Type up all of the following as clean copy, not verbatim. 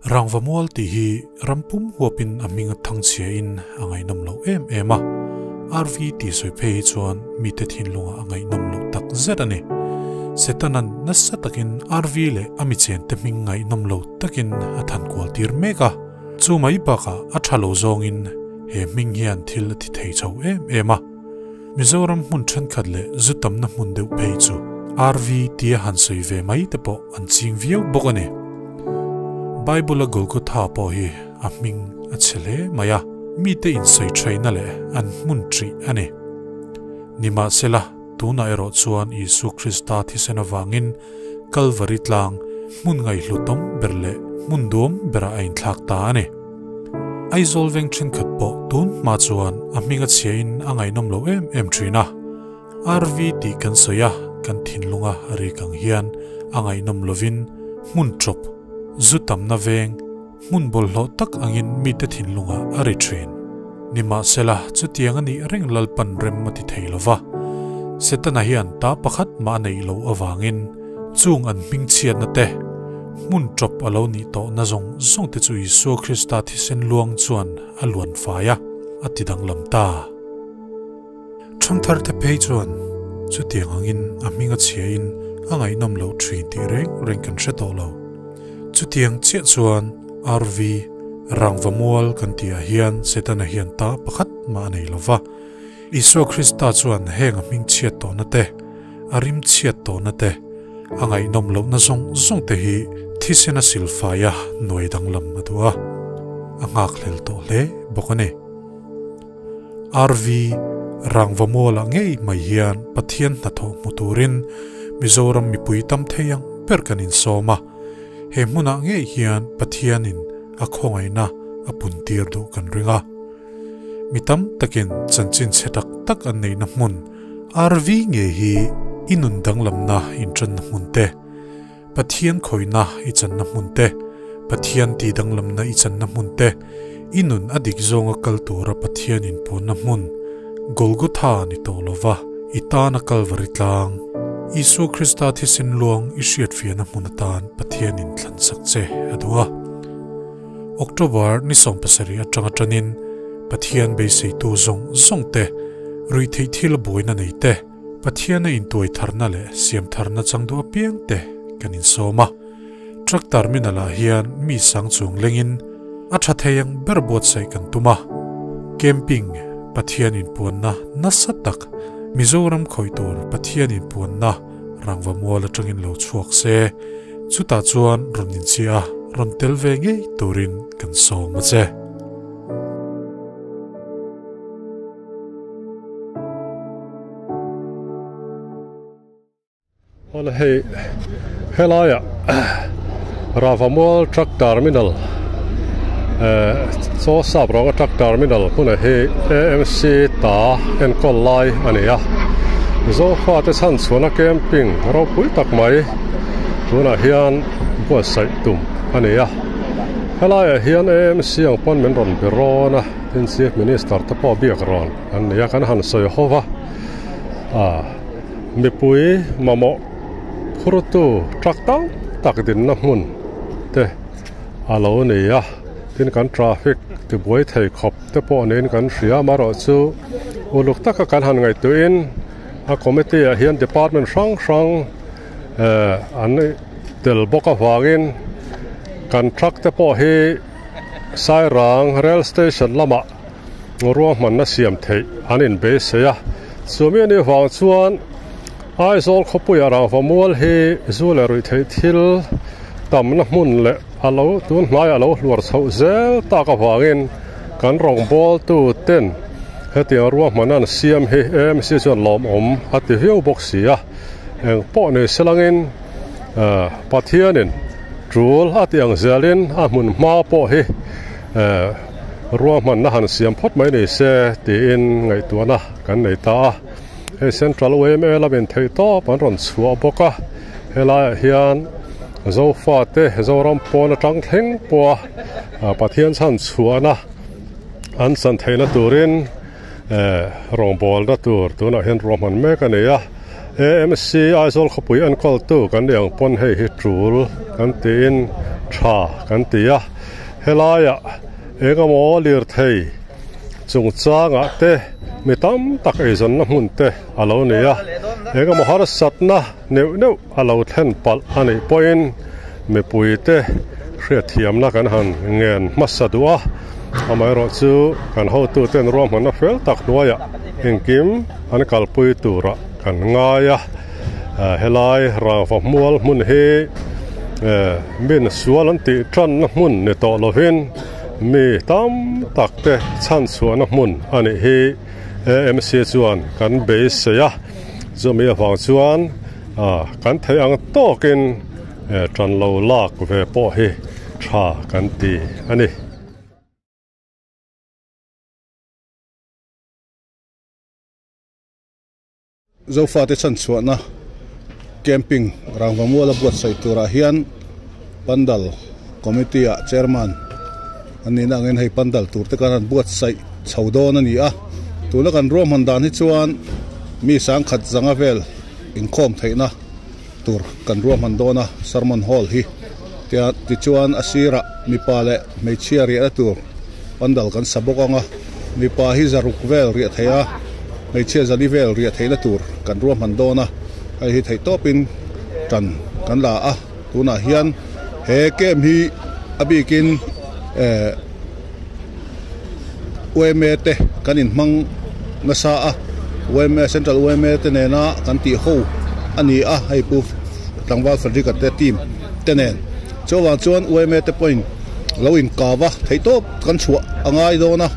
Rangvamual tih hi rampum huapin a hming a thangchhia in a ngaihnawm loh em em a, RV tih sawi phei hi chuan mite thinlungah a ngaihnawm loh tak zet a ni. Setana'n nasa takin RV leh a mi chente hming ngaihnawm lo takin a than kual tir mek a, chu mai bakah a tha lo zawngin he hming hian thil a ti thei chho em em a. Mizoram hmun thenkhat leh zu tamna hmun deuh phei chu RV tia han sawi ve mai te pawh an ching viau bawk a ni. Bible a Golgotha pawh hi a hming a chhe hle mai a, mite insawi thaina leh an hmun ṭih a ni. Nimahsela, tunah erawh chuan Isua Krista thisen avangin Kalvari tlang hmun ngaihhlutawm ber leh hmun duam berah a inthlak ta a ni. Aizawl veng thenkhat pawh tun hma chuan a hming a chhiain a ngaihnawm lo em em thin a. RV tih kan sawi a, kan thinlunga a rik ang hian a ngaihnawm lovin hmun tawp, zu tamna veng, hmun bawlhhlawh tak angin mite thinlungah a ri thin. Nimahsela, chutiang a nih reng Lalpan rem a ti thei lo va. Setana hian ta pakhat mah a neih loh avangin chung an hmingchhiatna te, hmun tawp a lo nih tawhna zawng zawng te chu Isua Krista thisen luang chuan a luan fai a, a ti danglam ta. Thangthar te phei chuan chutiang angin a hming a chhiain a ngaihnawm loh thin tih reng reng kan hre tawh lo. Chutiang chiah chuan RV Rangva mual kan tihah hian Setana hian ta pakhat mah a nei lo va. Isua Krista chuan heng a hming chhiat tawhna te, a rim chhiat tawhna te, a ngaihnawm lohna zawng zawng te hi thisen a silfaia nuai danglam a duh a, a nghakhlel tawh hle bawk a ni. RV Rangva mualah ngei mai hian Pathian hnathawh hmu turin Mizoram mipui tam thei ang ber kan insawm a, he hmunah ngei hian Pathianin a khawngaihna a puntir duh kan ring a. Mi tam takin chanchin chhe tak tak an neihna hmun RV ngei hi i nun danglamna inṭanna hmun te, Pathian khawihna i channa hmun te, Pathian tih danglamna i channa hmun te, i nun a dik zawnga kal tura Pathian inpuanna hmun, Golgotha ni tawh lova i tana Kalvari tlang, Isua Krista thisen luang i hriatfiahna hmun atan Pathian inthlansak che a duh a. October ni 17 atanga tanin Pathian beiseitu zawng zawng te, ruihtheih thil buaina nei te, Pathiana intuai tharna leh siam tharna chang duh apiang te kan insawm a. Truck terminal ah hian mi sang chung lengin a tha thei ang ber buatsaih kan tum a. Camping, Pathian inpuanna nasa tak, Mizoram khawih tur Pathian inpuanna rangva mual atangin lo chhuak se, chutah chuan rawn inchhiah a, rawn tel ve ngei turin kan sawm a che. Awle hei helaiah Ravamual truck terminal eh chaw sap rawnga truck terminal hmunah hi AMC ta enkawl lai a ni a Zofa te chhan chhuahna camping ropui tak mai tunah hian buatsaih tum a ni a helaiah hian AMC ang pawn min rawn be rawn a. Tin Chief Minister te pawh biak rawn an ni a, kan han sawi ho va, ah mipui mamawh phurtu truck tam tak dinna hmun te a lo ni a, tin kan traffic tibuai thei khawp te pawh niin kan hria amaherawh chu uluk taka kan han ngaihtuahin a committee ah hian department hrang hrang eh an tel bawk avangin kan truck te pawh hi. Sairang Rail Station lamah ruahmanna siam theih an inbeisei a, chumi anih vang chuan Aizawl khawpuia rangva mual hi zu leh ruih theih thil tamna hmun leh a lo tun hnaiah a lo hluar chhoh zel tak avangin kan rawngbawltu ten hetiang ruahmanna an siam hi AMC chuan lawmawm a ti viau bawk si a, eng pawh ni selangin Pathianin Tul a tih ang zelin a hmun hma pawh hi ruahmanna han siam phawt mai ni se tiin ngaihtuahna kan nei ta a. Hei Central yma lamin theih tawp an rawn chhuah bawk a, helaiah hian Zofate Zoram pawn atang thleng pawha Pathian chhan chhuahna an chan theihna turin rawngbawlna tur tunah hian ruahman mek a ni a. AMC Aizawl khawpui enkawltu kan ni ang pawn hei hi tul kan tiin tha kan ti a, helaiah eng emaw lirthei chungchangah te mi tam tak eizawnna hmun te a lo ni a, eng emaw harsatna neuh neuh a lo thlen palh a nih pawhin mipui te hriatthiamna kan han ngen hmasa duh a, amaherawh chu kan hotu ten ruahmanna fel tak hnuaiah engkim an kalpui turah kan ngai a, helai rangva hmual hmun hi min sual an tih tanna hmun ni tawh lovin mi tam tak te chhanchhuahna hmun a nih hi AMC chuan kan beisei a. Chumi avang chuan kan theih ang tawkin tan lo lak ve pawh hi tha kan ti a ni. Zofate chhanchhuahna camping Rangvamuala buatsaih turah hian Pandal Committee ah Chairman an nihna angin hei pandal tur te khan an buatsaih chho dawn a ni a, tuna kan ruahman dan hi chuan mi sangkhat zanga vel inkhawm theihna tur kan ruahman dawn a, sermon hall hi tia tichuan a sirah mipa leh hmeichhia riahna tur pandal kan sa bawk ang a, mipa hi zaruk vel riah theih a, hmeichhia zali vel riah theihna tur kan ruahman dawn a, hei hi theihtawpin tan kan la a. Tunah hian he camp hi a bikin eh yma te kan inhmang nasa a, yma central yma te nena kan tih ho a ni a, hei pu tlangval Frederick-a te team te nen. Chuvang chuan yma te pawhin lo inkav a, theihtawp kan chhuah a ngai dawn a,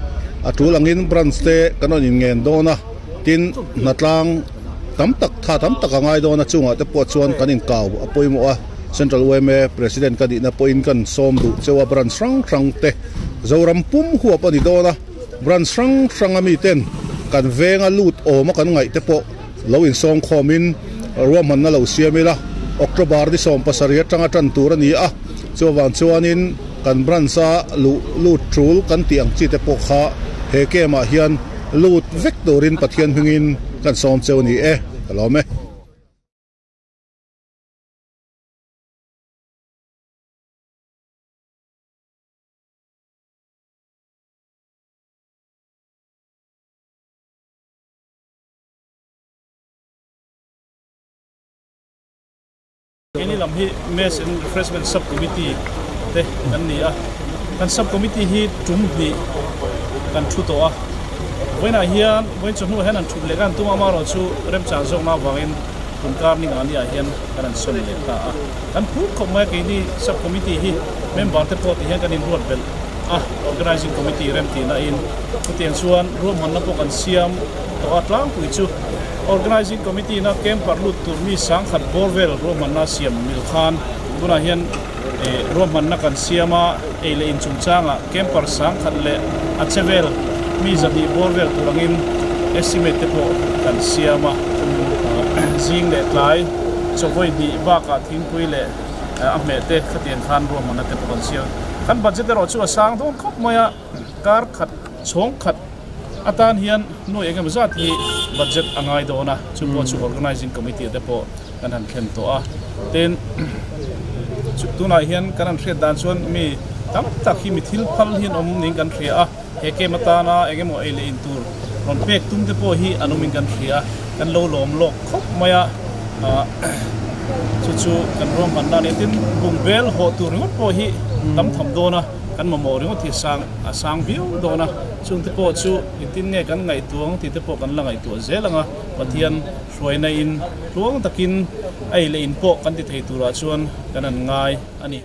a tul angin branch te kan rawn inngen dawn a, tin hnatlang. Tam tak, tha tam tak a ngai dawn a, chungah te pawh chuan kan inkau a pawimawh a, Central yma President ka nihna pawhin kan sawm duh cheu a, branch hrang hrang te Zoram pum huap a ni dawn a, branch hrang hrang a miten kan venga lut awm a kan ngaih te pawh lo insawm khawmin ruahmanna lo siam ila, October ni 17 atanga tan tur a ni a, chuvang chuanin kan branch a luh lut tul kan tih ang chi te pawh kha he camp ah hian Lut vek turin Pathian hmingin kan sawm cheu ni e, ka lawm e. Keini lam hi Mess and Refreshment Sub Committee te kan ni a, kan Sub Committee hi tum hnih kan thu tawh a, vawiinah hian vawiin chawhnu ah hian an thut leh kan tum a, amaherawhchu remchang zawkna avangin kum kar ni ngah ni ah hian kan han sawn leh ta a, kan phur khawp mai a, keini Sub Committee hi member te pawh tihian kan inruat belh a, Organizing Committee remtihna in chutiang chuan ruahmanna pawh kan siam tawh a, tlangpui chu. Organizing Committee na camper lut tur mi sangkhat bawr vel ruahmanna siam mil khan tunah hian ruahmanna kan siam a, ei leh in chungchangah camper sangkhat leh a che vel mi zahnih bawr vel tur angin estimate te pawh kan siam a, zing leh tlai chawvawi hnih bakah thingpui leh a hmeh te khatiang khan ruahmanna te pawh kan siam. Kan budget erawh chu a sang dawn khawp mai a, kar khat chhawng khat atan hian nuai eng emaw zat hi budget a ngai dawn a, chu pawh chu organizing committee te pawh kan han thlen tawh a. Tin, tunah hian kan han hriat dan chuan mi tam tak hi mi thil phal hi an awm niin kan hria a, he camp atana eng emaw ei leh in tur rawn pek tum te pawh hi an awmin kan hria a, kan lo lawm lawk khawp mai a, chu chu kan ruahmanna a ni. Tin, bungbel hawh tur ringawt pawh hi tam tham dawn a. Kan mamawh ringawt hi sang a sang viau dawn a, chungte pawh chu engtin nge kan ngaihtuah ang tih te pawh kan la ngaihtuah zel ang a, Pathian hruaina in tluang takin ei leh in pawh kan ti thei turah chuan kan han ngai a ni.